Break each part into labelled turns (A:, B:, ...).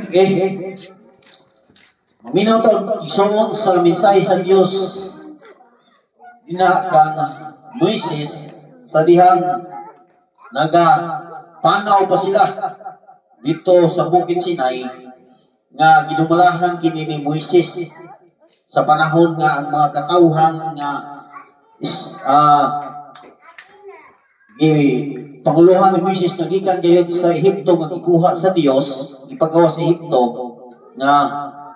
A: Okay. Maminaw ta, igsoon, sa mensahe sa Dios dina kang Moises sa dihang naga panaw pa sila dito sa Bukid Sinai nga gidumalahan kini ni Moises sa panahon nga ang mga katawhan nga gi panguluhan ni Moises nga gikan gayud sa Ehipto, nga gikuha sa Dios, gipagawa sa Ehipto, nga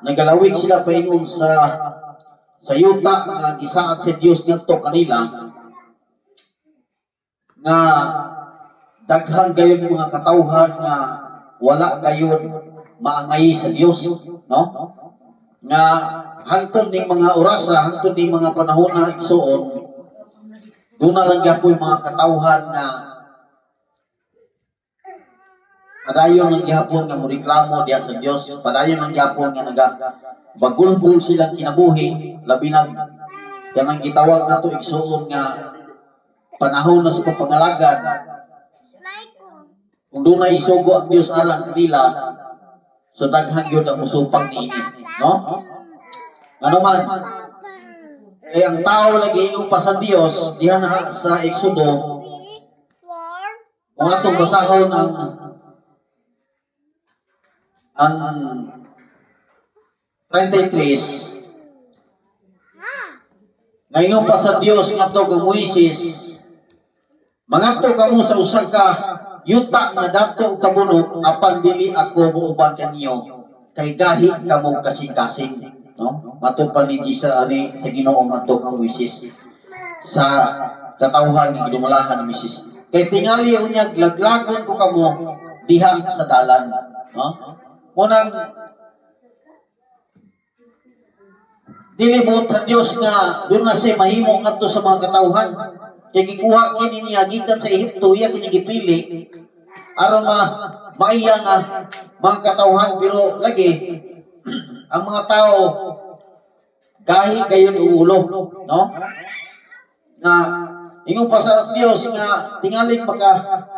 A: nagalawig sila paingon sa yuta nga gisaad sa Dios ngadto kanila, nga daghan gayud mga katawhan nga wala gayud maangay sa Dios, no, nga hangtod ning mga orasa, hangtod ning mga panahon na, igsuon, duna lang gyapoy mga katawhan nga padayon lang gihapon nga moreklamo diha sa Dios, padayon lang gihapon nga naga bagulbul silang kinabuhi, labi na kanang gitawag nato, igsuon, nga panahon na sa pagpangalagad. Kung dunay isugo ang Dios alang kanila, so daghan gyud ang musupang niini, no? Ano man eh, ang tao lagi ingon pa sa Dios diha na sa Exodo, kung atong basahon ang 33, ngayon pa sa Dios ngadto kang Moises, "Mangadto kamo sa usa ka yuta nga dato og kabunot, apan dili ako muuban kaniyo kay gahi kamo kasing-kasing," no? Matud pa ni Jesus ani sa Ginoo ngadto kang Moises sa katawhan nga gidumalahan ni Moises, "Kay tingali unyag laglagon ko kamo diha sa dalan," no? Munang dili buot sa Dios nga doon na siya mahimo ngadto sa mga katawhan. Kay gikuha kini niya gikan sa Ehipto, iya kini gipili aron ma maiya nga mga katawhan, pero lagi ang mga tao gahi gayon ulo, no? Nga ingon pa sa Dios nga tingaling maka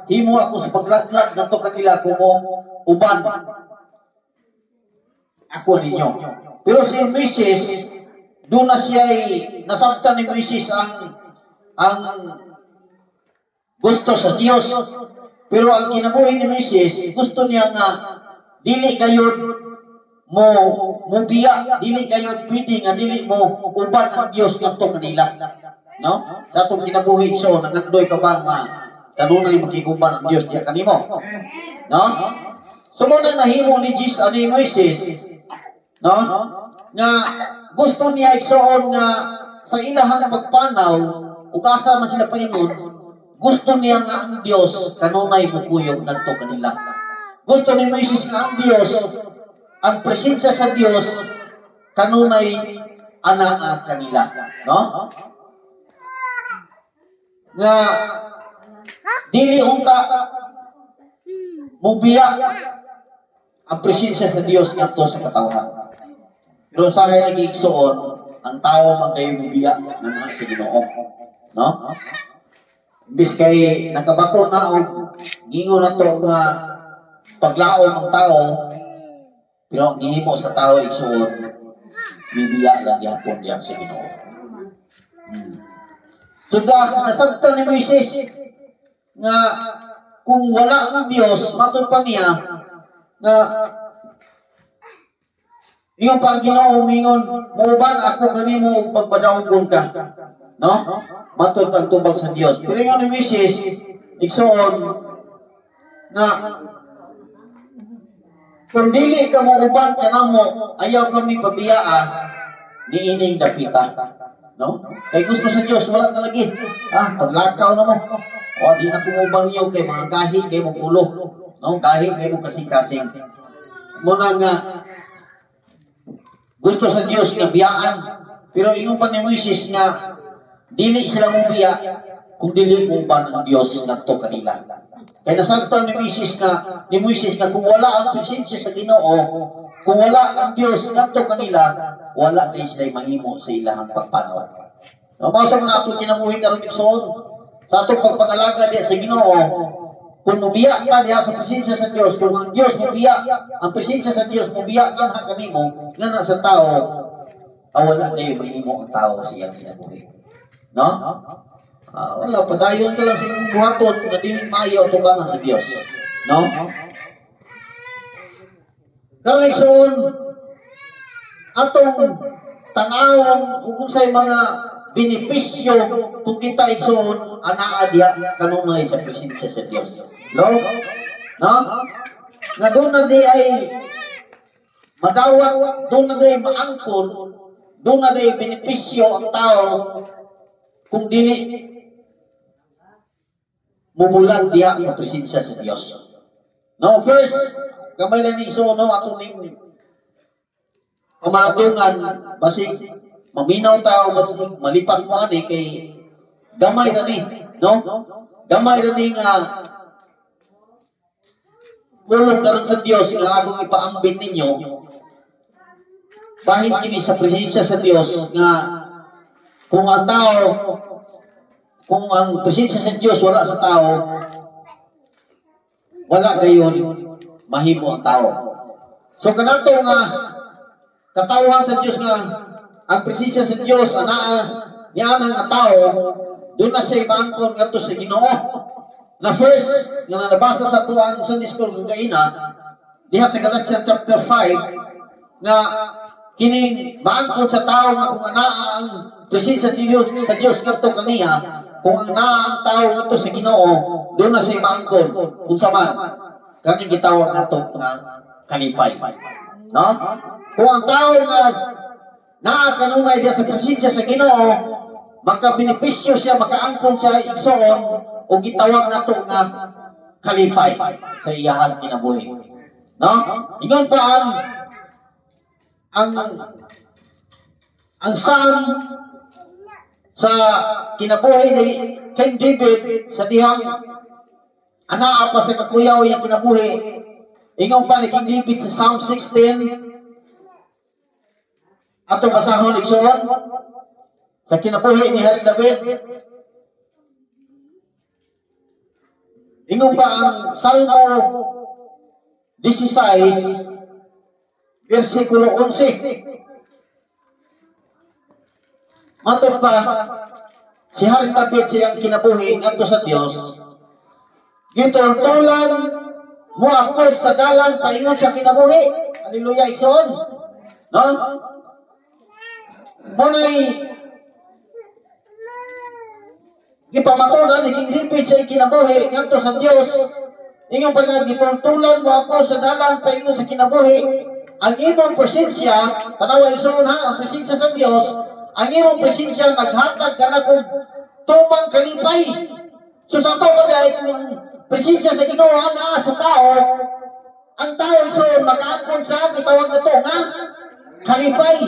A: himo ako sa paglaglag ngadto kanila kung mo uban ako ninyo. Pero si Moises, doon na siya nasabtan ni Moises ang gusto sa Dios. Pero ang kinabuhi ni Moises, gusto niya nga dili gayud mo mubiya, dili gayud pwede nga dili mo uban ang Dios ngadto kanila. No? Sa atong kinabuhi, so nangandoy ka ba nga kanunay makiguban ang Dios diya kanimo? No? So mo na nahimo ni Jesus ani Moises, no? Nga gusto niya, igsuon, nga sa ilahang pagpanaw ug asa man sila paingon, gusto niya nga ang Dios kanunay mukuyog ngadto kanila. Gusto ni Moises nga ang Dios, ang presensya sa Dios kanunay ana kanila, no? Nga dili unta mubiya ang presensya sa Dios ngadto sa katawhan. Pero sa akin nagigsuon, ang tao man kayo mubiya nga sa Ginoo. No? Imbis kay nakabato na og gingon na to nga paglaom ang tao, pero ang gihimo sa tao, igsuon, mibiya lang gyapon diya sa Ginoo. So da, nasabtan ni Moises nga kung wala ang Dios, matod pa niya nga yung pag Ginoo mingon, "Muuban ako kanimo ug pagpadawgon ka." No? Matod ang tubag sa Dios. Pero ingon ni Moises, igsuon, nga kung dili ka mo uban kanamo, ayaw kami pabiyaa niining dapita. No? Kay gusto sa Dios, wala na lagi. Ah, paglakaw na mo. O, di na kumuban niyo kay mga gahi kay mo ulo. No? Gahi kay mo kasing-kasing. Muna nga gusto sa Dios nga biyaan. Pero ingon pa ni Moises nga dili sila mo biya kung dili mo uban ang Dios ngadto kanila. Kaya nasabtan ni Moises nga kung wala ang presensya sa Ginoo, kung wala ang Dios ngadto kanila, wala kay sila mahimo sa ilahang pagpanaw. No, mao sa mga atong kinabuhi karon, igsoon, sa atong pagpangalaga diya sa Ginoo, Kung mubiya ka diha sa presensya sa Dios, kung ang Dios mubiya, ang presensya sa Dios mubiya kanha kanimo, nga sa tao, wala kayo mahimo ang tao sa iyang kinabuhi. No? Wala, padayon ka lang sa imong buhaton nga dili maayo atubangan sa Dios. No? Karon, igsoon, atong tanawon ug unsay mga benepisyo kung kita, igsoon, anaa diha kanunay sa presensya sa Dios. No? No? Nga duna diay madawat, duna diay maangkon, duna diay benepisyo ang tao kung dili mumulan diha sa presensya sa Dios. No, first, gamay lang ni igsoon, no, atong ning pamalandungan, basig maminaw tao, basig malipat mo ani kay gamay ra ni, no? Gamay ra ni nga pulong karon sa Dios nga akong ipaambit ninyo bahin kini sa presensya sa Dios nga kung ang tao, kung ang presensya sa Dios wala sa tao, wala gayon mahimo ang tao. So kanato nga katawhan sa Dios nga ang presensya sa Dios anaa niya nga tao, duna na siya maangkon ngadto sa Ginoo. Na first nga nabasa sa tuang Sunday School kagaina diha sa Galatians chapter 5 nga kining maangkon sa tao nga kung anaa ang presensya sa Dios ngadto kaniya, kung ang naa ang tao ngadto sa Ginoo, duna siya maangkon unsa man kaning gitawag nato nga kalipay, no? Kung ang tao nga naa kanunay diha sa presensya sa Ginoo, makabenepisyo siya, makaangkon siya, igsoon, o gitawag nato nga kalipay sa iyahang kinabuhi, no? Ingon pa ang Psalm sa kinabuhi ni King David sa dihang anaa pa sa kakuyaw yung kinabuhi. Ingon pa ni King David sa Psalm 16, ato basahon, igsoon, sa kinabuhi ni Haring David. Ingon pa ang Salmo 16 versikulo 11. Matod pa, si Haring David siyang kinabuhi ngadto sa Dios, "Gitultulan mo ako sa dalan paingon sa kinabuhi." Hallelujah, igsoon. No? Muna'y gipamatunan ni King David sa kinabuhi ngadto sa Dios. Ingon pa nga, "Gitultulan mo ako sa dalan paingon sa kinabuhi. Ang imong presensya," tanawa, igsoon, ha, ang presensya sa Dios, "ang imong presensya naghatag kanako tumang kalipay." So sa ato ba kung ang presensya sa Ginoo naa sa tao, ang tao, igsoon, makaangkon sa gitawag nato nga kalipay.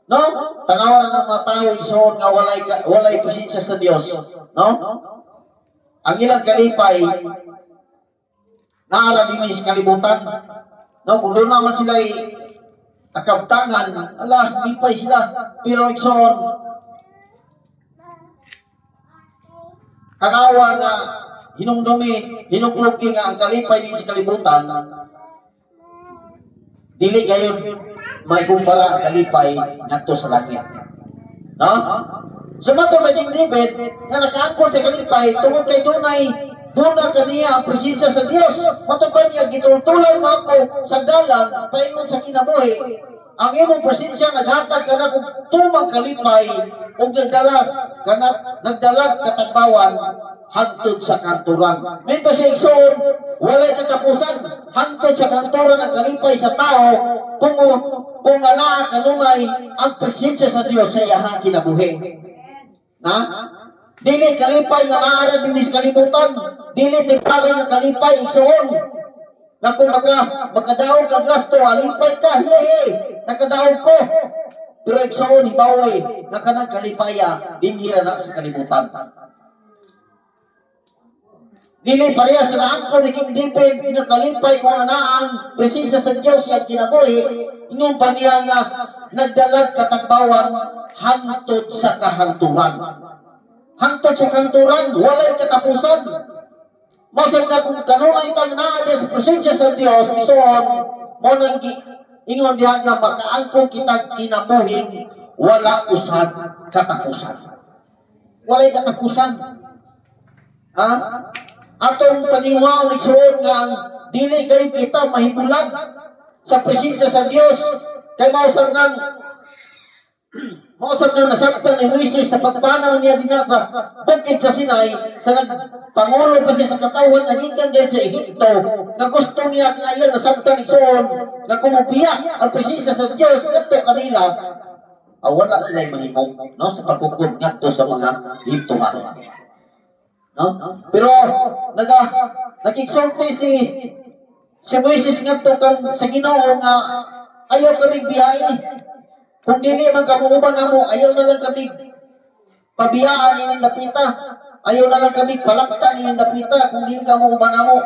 A: No? Tanawa na ng mga tao, igsoon, nga walay presensya sa Dios, no? Ang ilang kalipay naara dinhi sa kalibutan. No, kung duna man sila akabtangan, ala, lipay sila. Pero igsoon, tanawa nga hinumdumi, hinukluki nga ang kalipay dinhi sa kalibutan, dili gayon may kumpara ang kalipay ngadto sa langit. No? Sa matod ba King David nga nakaangkon sa kalipay tungod kay duna kaniya ang presensya sa Dios. Matod ba niya, "Gitultulan mo ako sa dalan paingon sa kinabuhi. Ang imong presensya naghatag kanako tumang kalipay ug nagdalag katagbawan hangtod sa kanturan." Mito siya, igsoon, walay katapusan hangtod sa kanturan ang kalipay sa tao kung anaa kanunay ang presensya sa Dios sa iyahang kinabuhi. Na? Dili kalipay nga naara dinhi sa kalibutan, dili temporary nga kalipay, igsoon. Na kung makadaog ka gasto, alipay ka, hey, nakadaog ko. Pero igsoon, hibaway, nga kanang kalipaya, dinhi ra na sa kalibutan. Dili pareha sa naangkon ni King David nga kalipay kung anaang presensya sa Dios iyang kinabuhi. Ingon pa niya nga nagdalag katagbawan hangtod sa kahangturan. Hangtod sa kanturan, walay katapusan. Mao sab na kung kanunay tang naa diha sa presensya sa Dios, igsoon, mao nang ingon diha nga makaangkon kita kinabuhing wala usab katapusan. Walay katapusan. Ha? Atong paninguhaon, igsoon, nga ang dili kayo kita mahibulag sa presensya sa Dios, kay mao sab nang nasabtan ni Moises sa pagpanaw niya dinha sa bukid sa Sinai, sa nagpangulo kasi sa katawhan nga gikan dahil sa Ehipto, nga gusto niya nga iyang nasabtan, igsoon, nga kung mobiya ang presensya sa Dios ngadto kanila, ah, wala sila mahimo, no, sa pagkukod ngadto sa mga Ehiptohanon, no? Pero nakigsulti si Moises ngadto kang sa Ginoo nga ayaw kami biyahe. Kung dili man ka muuban namo, ayaw na lang kami pabiyaan ining dapita. Ayaw na lang kami palaktan ining dapita kung dili ka muuban namo.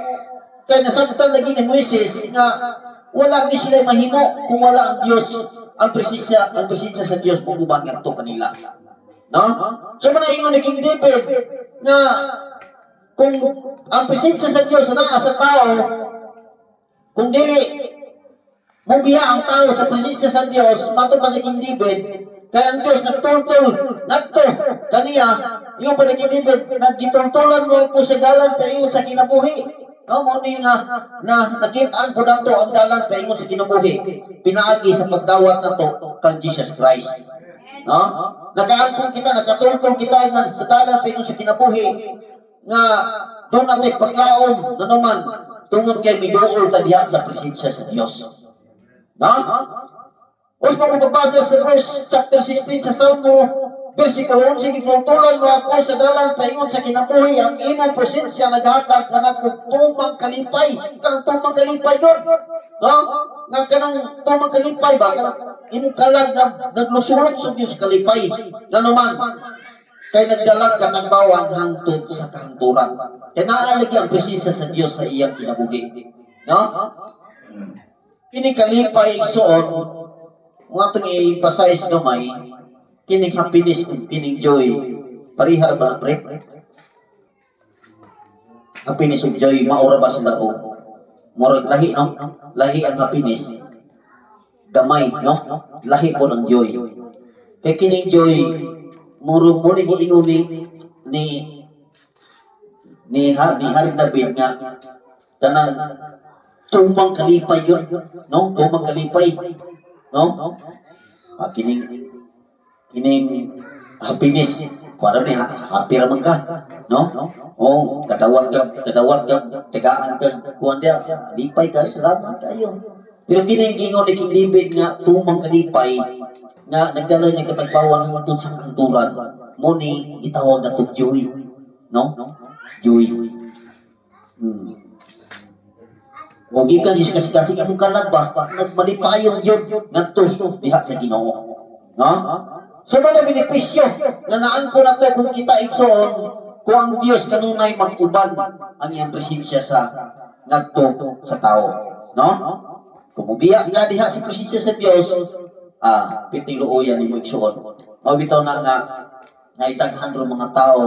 A: Kay nasabtan lagi ni Moises nga wala gyud sila mahimo kung wala ang Dios, ang presensya sa Dios kung uban ngadto kanila. No? So man ingon ni King David nga kung ang presensya sa Dios naa sa tao, kung dili mubiya ang tao sa presensya sa Dios, mato pa ni King David, kay ang Dios nagtultol ngadto kaniya. Ingon pa ni King David, nagitultulan mo ako sa dalan paingon sa kinabuhi. No, mao ni nga na nakit-an po nato ang dalan paingon sa kinabuhi pinaagi sa pagdawat nato kang Jesus Christ. No? Nakaangkon kita, nakatultol kita nga sa dalan paingon sa kinabuhi nga doon natin paglaom na naman tungod kay miduol ta diha sa presensya sa Dios. No? Us mo pagbasa sa verse chapter 16 sa Salmo, versikulo 11, "Gitultulan mo ako sa dalan paingon sa kinabuhi, ang imong presensya naghatag kanakong tumang kalipay." Kanang tumang kalipay yun. No? Nga kanang tumang kalipay ba? Kanang imong kalag nga naglusulot sa Diyos kalipay. Nganuman, kay nagdalag ka nagbawan hangtod sa kahangturan. Kay naa lagi ang presensya sa Dios sa iyang kinabuhi. No? Kini kalipay, igsoon, kung atong i-emphasize gamay, kining happiness ug kining joy, parihar ba na, pre? Happiness ug joy, maura ba sila o murag lahi, no? Lahi ang happiness. Gamay, no? Lahi po ng joy. Kay kining joy, muro mo ni giingon ni Hari David nga kanang tumang kalipay yun, no? Tumang kalipay, no? Ah, kining happiness, kuan ni happy ra man ka, no? Oh, kadawat ka, tagaan ka, kuan dia, lipay ka, salamat kayo. Pero kining gingon ni King David nga tumang kalipay nga nagdala niya katagbawan hangtod sa kahangturan, mo ni gitawag na to joy, no? Joy. O gikan sa kasing among kalag ba, nagmalipayon yun ngadto diha sa Ginoo. No? So mga benepisyo nga naangko na to kung kita, igsoon, kung ang Dios kanunay mag-uban ang iyang presensya sa ngadto sa tao. No? Kung mubiya nga diha sa presensya sa Dios, ah, piting luoyan nimo, igsoon. Mao bitaw na nga nga idaghan ro mga tao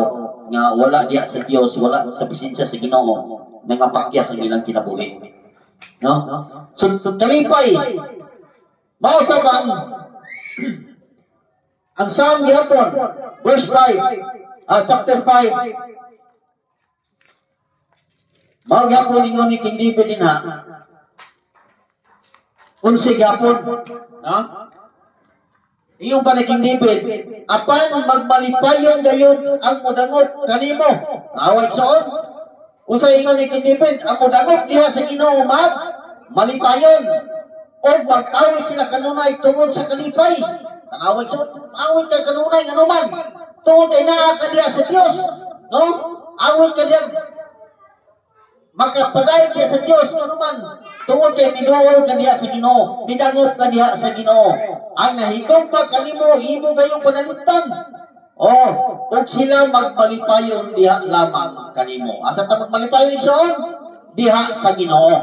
A: nga wala diha sa Dios, wala sa presensya sa Ginoo, nangapakyas ang ilang kinabuhi. No? So, kalipay. Mao sa bang ang Psalm gyapon, verse 5, ah, chapter 5. Mao gyapon ingon ni King David dinha. 11 gyapon, no? Ingon pa ni King David, "Apan magmalipayon gayon ang mudangop kanimo." Naway, igsoon. Unsa ingon ni King David? Ang mudangop diha sa Ginoo mag malipayon. O mag-awit sila kanunay tungod sa kalipay. Tanaway sa awit ka kanunay anuman. Tungod kay naa ka diha sa Dios. No? Awit ka diha, makapadayon diha sa Dios anuman. Tungod kay miduol ka diha sa Ginoo, midangop ka diha sa Ginoo. Ang nahigugma kanimo imo gayong panalipdan. Oh, ug sila magmalipayon diha lamang kanimo. Asa ta magmalipayon, igsoon? Diha sa Ginoo.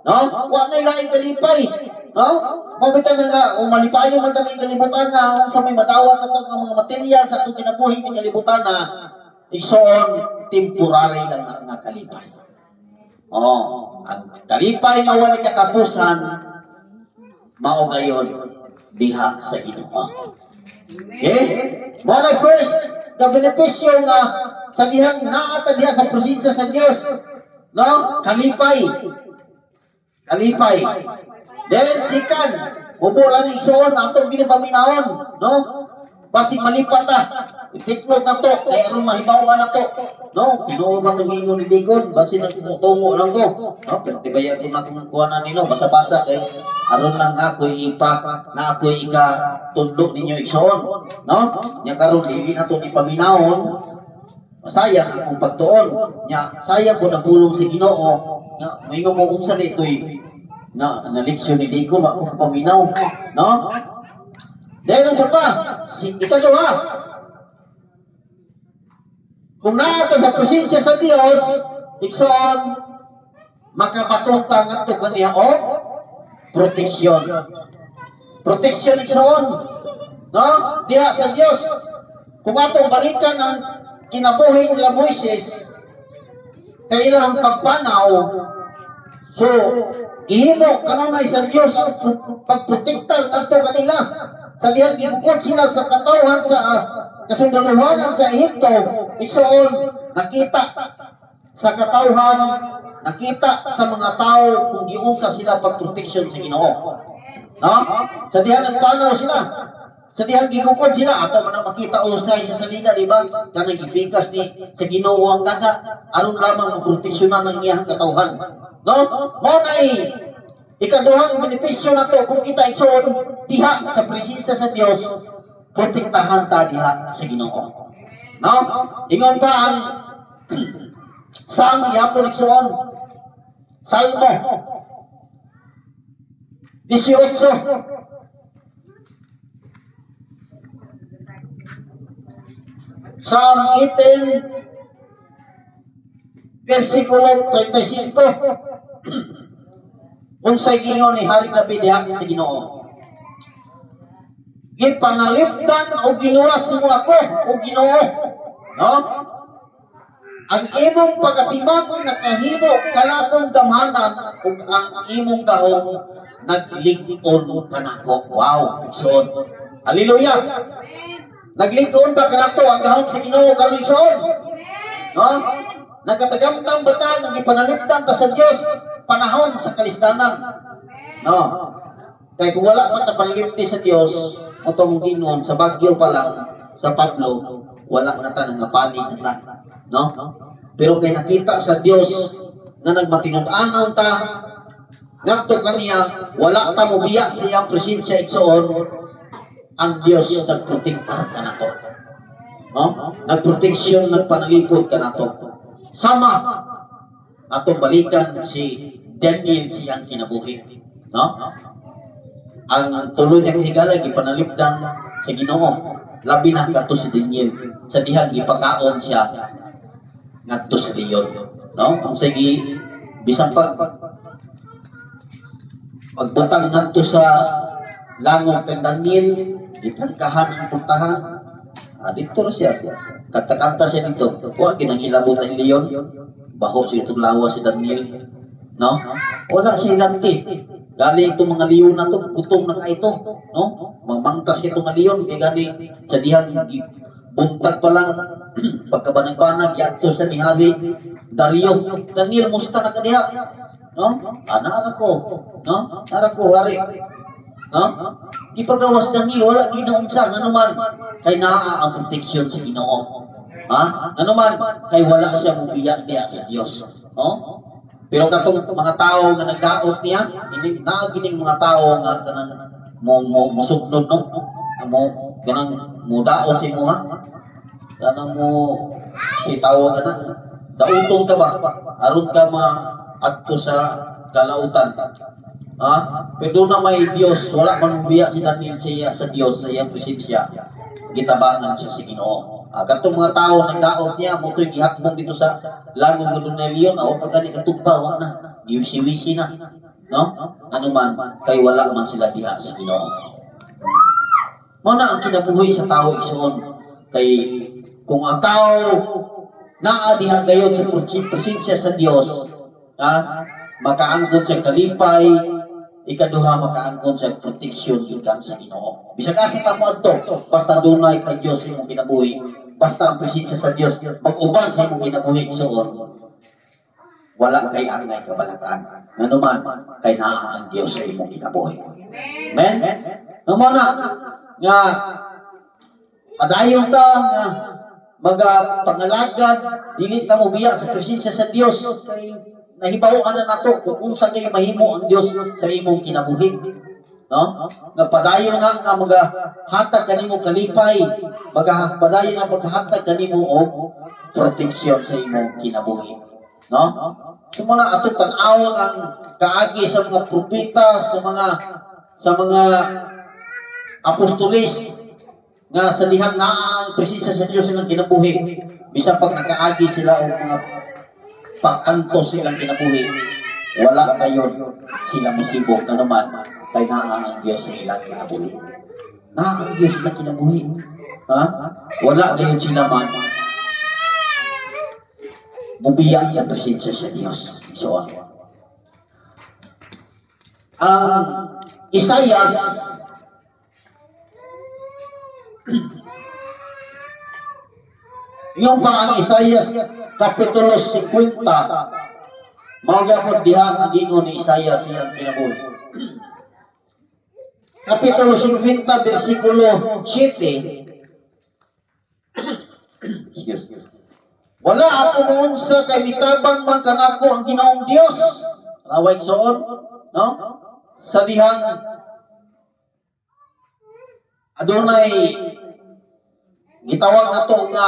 A: No? Wa na laing kalipay. No? Mao bitaw na nga kung malipayon man kami kalibutan na sa may madawat ato nga mga material sa atong kinabuhi ng kalibutan na, igsoon, temporary lang ang nga kalipay. Oh, ang kalipay nga walay katapusan mao gayon diha sa Ginoo. Okay? Mao na first, the benepisyo nga sa dihang naa ta diha sa presensya sa Dios. No? Kalipay. Kalipay. Then second, hubo lang ni, igsoon, atong ginapaminahon, no? Basig malipat ta. Itiklod na to, kay aron mahibaw na to. No, tinuod ba itong ingon ni Ligon? Basin nagtungo lang ko. No, pero tibaya ko na kung kuha na nino, basa-basa kay aron lang na ako'y ipa, na ako'y ika tundo ninyo, igsoon. No? Nya karon dili na to ipaminahon, sayang akong pagtuon. Nya sayang ko na pulong sa Ginoo. Nya maingon mo unsa ni ito'y na na leksyon ni Ligon, wa ko paminaw, no? Dahil sa pa, si ikaduha, kung naa ta sa presensya sa Dios, igsoon, makabaton ta ngadto kaniya og proteksyon. Proteksyon, igsoon. No? Diha sa Dios. Kung atong balikan ang kinabuhi nila Moises, kailang pagpanaw, so, gihimo kanunay sa Dios ang pagprotektar ngadto kanila. Sa dihang gibukod sila sa katawhan sa kasundaluhanan sa Ehipto, igsoon, nakita sa katawhan, nakita sa mga tao kung giunsa sila pagproteksyon sa Ginoo. No? Sa dihang nagpanaw sila, sa dihang gigukod sila, ato man ang makita usay sa salida, di ba? Kanang gipikas ni sa Ginoo ang dagat, aron lamang maproteksyonan ang iyang katawhan. No? Mao na ikaduhang benepisyo nato kung kita, igsoon, diha sa presensya sa Dios, protektahan ta diha sa Ginoo. No? Ingon pa ang Psalm gyapon, igsoon. Salmo 18. Psalm 18 versikulo 35. Unsay gingon ni Haring David diha sa Ginoo? "Gipanalipdan o giluwas mo ako, o Ginoo." No? "Ang imong pagatiman nakahimo kanakong gamhanan ug ang imong gahom naglig-on kanako." Wow, igsoon. Hallelujah. Naglig-on ba kanato ang gahom sa Ginoo karon, igsoon? No? Nagkatagamtam ba ta nga gipanalipdan ta sa Dios panahon sa kalisdanan? No? Kay kung wala man ta panalipti sa Dios, atong gingon sa Baguio pa lang, sa Pablo, wala na ta, nga na ta. No? Pero kay nakita sa Dios nga nagmatinud-anon ta ngadto kaniya, wala ta mobiya sa iyang presensya, igsoon, ang Dios nagprotektar kanato. No? Nagproteksyon, nagpanalipod kanato. Sama atong balikan si Daniel siyang kinabuhi. No? Ang tulo niyang higala gipanalipdan sa Ginoo. Labi na kadto si Daniel sa dihang gipakaon siya ngadto sa leon. No? Ang sige bisan pag pagbutang ngadto sa langog kang Daniel, gitangkahan ang puntahan. Ah, dito na siya. Kanta-kanta siya dito. Wa ginangilabot ang leon. Baho siya itong lawa si Daniel. No? Wala siya nanti. Gali itong mga leon na to, gutom na ka ito. No? Mamangtas itong mga leon. Kaya gani, sa dihang buntag pa lang, pagkabanag-banag, yato siya ni Hari Dario. "Daniel, musta na ka diha?" No? Ah, naara ko. No? Naara ko, Hari. No? Ipagawas Daniel, wala ginaunsa. Ngano man, kay naa ang proteksyon sa Ginoo. Ha? Ngano man, kay wala siya mubiya diha sa Dios. No? Pero katong mga tao nga nagdaot niya, hindi naa gining mga tao nga kanang mo mo mosugnod, no? Mo kanang mo daot sa imuha. Kanang mo si tawo kanang dauton ka ba aron ka ma adto sa kalautan. Ha? Pero na may Dios, wala man biya si Daniel sa iya sa Dios sa iyang presensya. Gitabangan siya sa Ginoo. Ah, katong mga tao nagdaot niya, mo to'y gihakbong dito sa langog nga dunay leon, aw pa gani katugpa wa na. Giwisi-wisi na. No? Ano man, kay wala man sila diha sa Ginoo. Mao na ang kinabuhi sa tao, igsoon. Kay kung ang tao naa diha gayod sa presensya sa Dios, Ha? Makaangkon sa kalipay, ikaduha, makaangkon sa protection gikan sa Ginoo. Bisag asa ta moadto, basta dunay kang Dios sa imong kinabuhi, basta ang presensya sa Dios mag-uban sa imong kinabuhi, igsoon, wala kay angay kabalakan. Nganuman, kay naa ang Dios sa imong kinabuhi. Amen? Mao na nga padayon ta nga maga pangalagad, dili ta mobiya sa presensya sa Dios kay nahibaw-an na nato kung unsa kay mahimo ang Dios sa imong kinabuhi. No? Nga padayon na nga maga hatag kanimo kalipay, maga padayon nga maghatag kanimo og protection sa imong kinabuhi. No? So mao na atong tan-awon ang kaagi sa mga propeta, sa mga apostoles nga sa dihang naa ang presensya sa Dios silang kinabuhi, bisan pag nakaagi sila og mga pag-antos silang kinabuhi, wala kayon sila musibok, na naman kay naa ang Dios sa ilang kinabuhi. Naa ang Dios sa ilang kinabuhi, ha? Wala gayon sila man mubiya sa presensya sa Dios. So ang Isaias. Yung pa ang Isaias Kapitulo 50, mao gyapon diha ang gingon ni Isaias iyang kinabuhi. Kapitulo 50, versikulo 7. Excuse me. "Wala ako mounsa kay mitabang man kanako ang Ginoong Dios." Raway, igsoon, no? Sa dihang adunay gitawag nato nga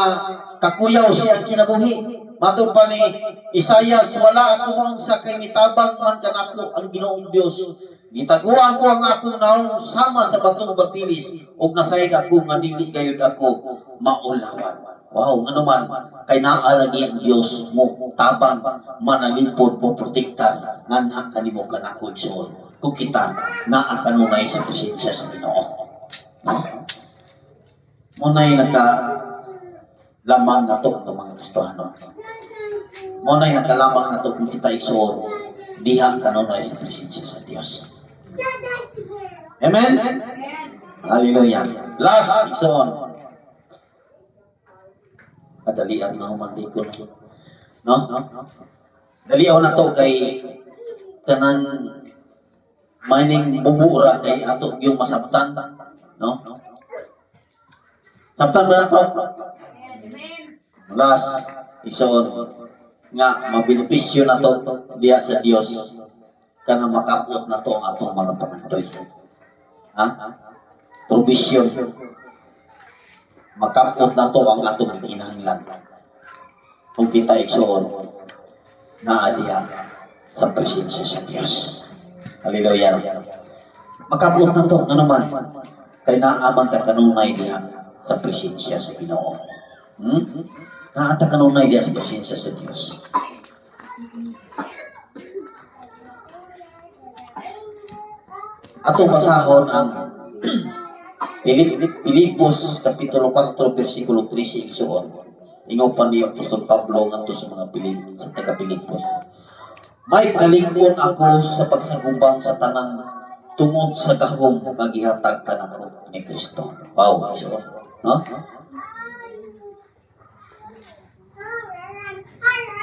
A: kakuyaw siya ang kinabuhi. Matod pa ni Isayas, "Wala ako mounsa kay mitabang man kanako ang Ginoong Dios. Gitaguan ko ang akong naong sama sa batong batilis ug nasayod ako nga dili gayud ako maulawan." Wow, ngano man, kay naa lagi ang Dios mo tabang, manalipod mo, protektar nganha kanimo, kanako, igsoon. Kung kita naa kanunay sa presensya sa Ginoo. No? Mao nay naka lamang nato ng mga Kristiyano. Mao nay nakalamang nato kung kita, igsoon, diha kanunay sa presensya sa Dios. Amen? Hallelujah. Last, igsoon. Kadalian na humanti ko. No? Daliaw na to kay kanang mining bubura kay ato yung masabtan. No? Sabtan ba na to? Last, igsoon, nga mabenepisyo na to diha sa Dios kana makabot na to ang atong mga pangandoy. Ha? Provision. Makabot na to ang atong gikinahanglan. Kung kita, igsoon, naa diha sa presensya sa Dios. Hallelujah. Makabot na to, ano man, kay naa man ta kanunay diha sa presensya sa Ginoo. Naa ta kanunay diha sa presensya sa Dios. Atong basahon ang Pilipos Kapitulo 4 versikulo 13, igsoon. Ingon pa ni Apostol Pablo ngadto sa mga Pilip sa taga Pilipos. "May kalig-on ako sa pagsagubang sa tanan tungod sa gahom nga gihatag kanako ni Kristo." Wow, igsoon. No?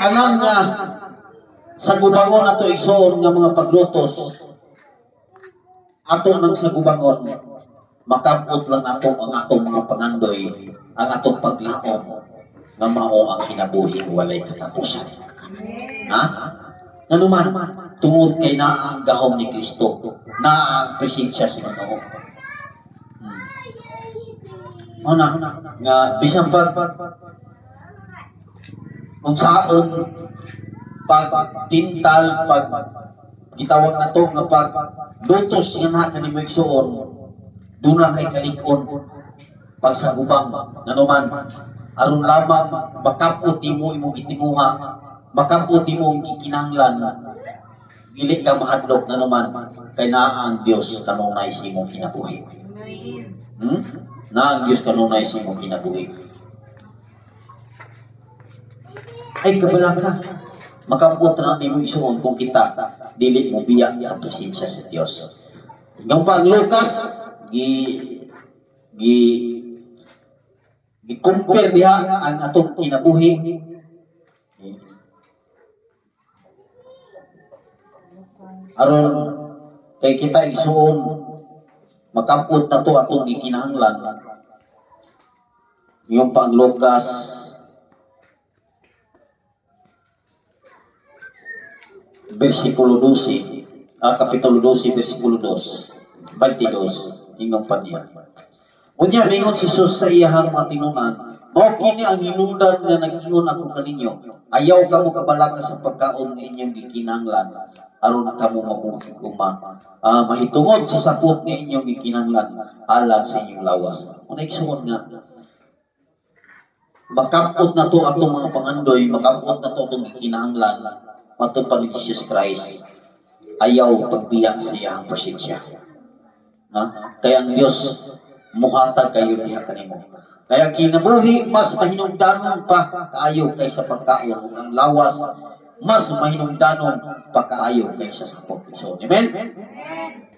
A: Tanan nga sagubangon ato, igsoon, nga mga paglutos ato nang sagubangon, makabot lang ato ang atong mga pangandoy, ang atong paglaom nga mao ang kinabuhi walay katapusan. Ha? Ngano man, tungod kay naa ang gahom ni Kristo, naa ang presensya sa Ginoo. Mao na nga bisan pag unsaon pag tintal, pag gitawag na to nga pag lutos nga naa kanimo, igsuon, duna kay kalig-on pagsagubang, ngano man, aron lamang makapot nimo imong gitinguha, makapot nimo ang gikinahanglan, dili ka mahadlok, ngano man, kay naa ang Dios kanunay sa imong kinabuhi. Naa ang Dios kanunay sa imong kinabuhi. Ay kabalaka. Makampot na nimo, igsuon, kung kita dili mo biya sa presensya sa Dios. Yung pang Lucas gi gi gi-compare diha ang atong kinabuhi. Aron kay kita, igsuon, makampot na to atong gikinahanglan. Yung pang Lucas versikulo 12, kapitulo 12, versikulo 2, 22, ingon pa niya. Unya, mingon si Jesus sa iyahang mga tinunan, "Mao kini ang hinungdan nga nag-ingon ako kaninyo. Ayaw kamo kabalaka sa pagkaon nga inyong gikinahanglan aron kamo mabuhi ug mahitungod sa sapot nga inyong gikinahanglan alang sa inyong lawas." Una, igsuon, nga makampot na to atong mga pangandoy, makampot na to atong gikinahanglan matod pa ni Jesus Christ. Ayaw pagbiya sa iyang presensya. Ha? Kaya ang Dios muhatag kayo diha kanimo. Kaya kinabuhi mas mahinungdanon pa kaayo kaysa pagkaon, ug ang lawas mas mahinungdanon pa kaayo kaysa sa pagkaon. Amen?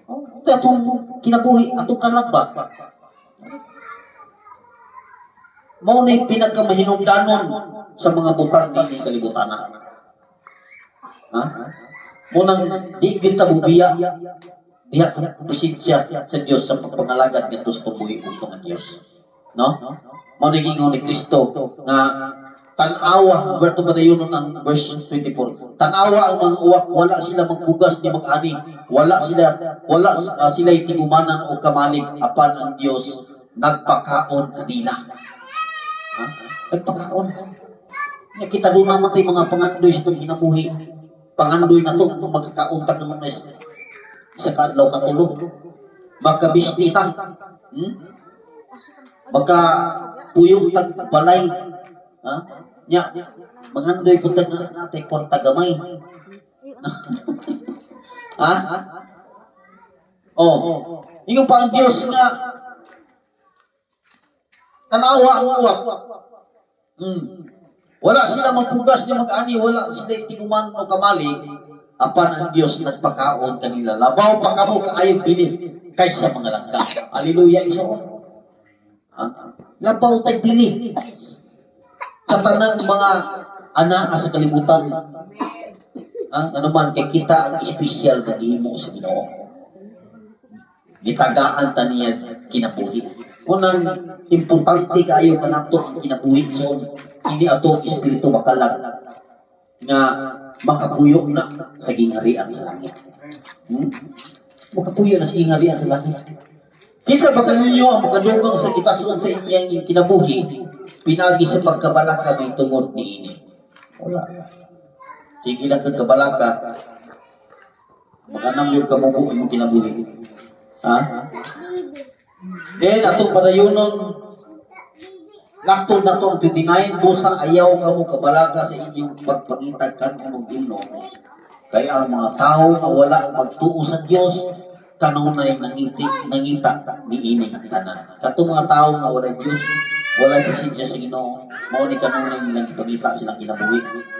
A: Oh, atong kinabuhi, atong kalag ba? Mao na'y pinakamahinungdanon sa mga butang dinhi kalibutan. Ha? Munang di kita mubiya diha sa presensya sa Dios sa pagpangalagad ngadto sa tubuhi ug ang Dios. No? Mao ni giingon ni Kristo nga tan-awa, berto ba dayon ang verse 24. Tan-awa ang mga uwak, wala sila magpugas ni mag-ani, wala sila tigumanan o kamalig, apan ang Dios nagpakaon kanila. Ha? Nagpakaon. Nya kita doon naman tayo mga pangandoy sa itong kinabuhi. Pangandoy na to, kung magkakaon ta ka man sa kaadlaw katulo. Magkabisni ta. Magka puyong tag balay. Ha? Nya, mangandoy po tag natin kwarta gamay. Ha? Oh. Ingon pa ang Dios nga tanawa ang uwak. Wala sila magpugas ni mag-ani, wala sila tiguman o kamali, apan ang Dios nagpakaon kanila. Labaw pa kamo kaayo bili kaysa mga langgam. Hallelujah, iso. Ha? Labaw tag dili sa tanang mga anaa sa kalibutan. Ha? Ano man, kay kita ang espesyal na gihimo sa Ginoo. Gitagaan ta niya kinabuhi. Unang importante kaayo kanato ang kinabuhi, so hindi ato ang espiritu makalag nga makapuyo na sa gingharian sa langit. Makapuyo na sa gingharian sa langit. Kinsa ba kaninyo ang makadugang sa gitason sa iyang kinabuhi pinagi sa pagkabalaka may tungod niini? Wala. Sige lang kag kabalaka, makanang yung kamubo imong kinabuhi. Ha? Then, atong padayunon, laktod na to ang 29, busa ayaw kamo kabalaka sa inyong pagpangitag kan-on og imno. Kaya ang mga tao nga wala magtuo sa Dios, kanunay nangita niini ang tanan. Katong mga tao nga wala Dios, wala presensya sa Ginoo, mao ni kanunay nilang ipangita silang kinabuhi,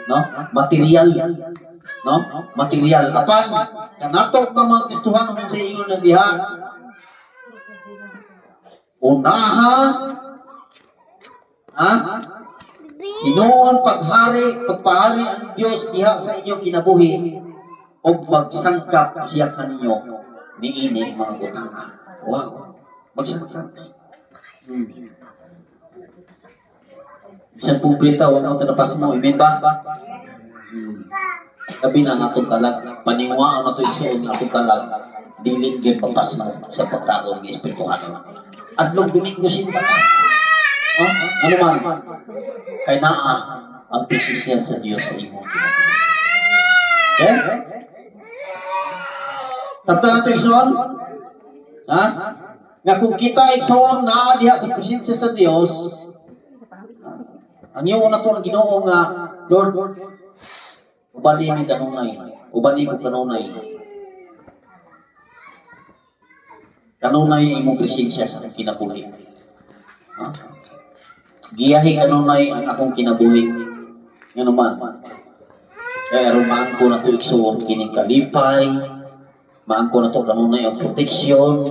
A: no? Material, no? Material. Apan kanato ka mga Kristohano sa ingon na diha, unaha, ha? Hinuon pagpahari ang Dios diha sa inyong kinabuhi ug magsangkap siya kaninyo niini mga butanga. Wow. Magsangkap. Bisan pobre ta, wala ko tanapas mo. Amen ba? Labi na ang atong kalag. Paniwaan na ito igsuon nga atong kalag. Dili gyud mapasmo sa pagkaon ng espirituhanon. Adlong Domingo simba ka. Oh, ano man? Kay naa ang presensya sa Dios sa imong kinabuhi. Okay? Sabta na ito, igsoon? Ha? Nga kung kita, igsoon, naa diha sa presensya sa Dios, ang iyong na to ang Ginoo nga, "Lord, ubani mi kanunay, ubani ko kanunay. Kanunay imong presensya sa akong kinabuhi. Ha? Giyahi kanunay ang akong kinabuhi." Ngano man? Kaya aron maangko nato, igsuon, kining kalipay, maangko nato kanunay ang proteksyon,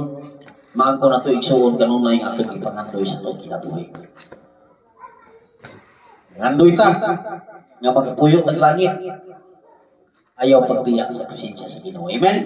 A: maangko nato, igsuon, kanunay ang atong ipangandoy sa atong kinabuhi. Ngandoy ta nga magapuyo tag langit. Ayaw pagbiya sa presensya sa Ginoo. Amen.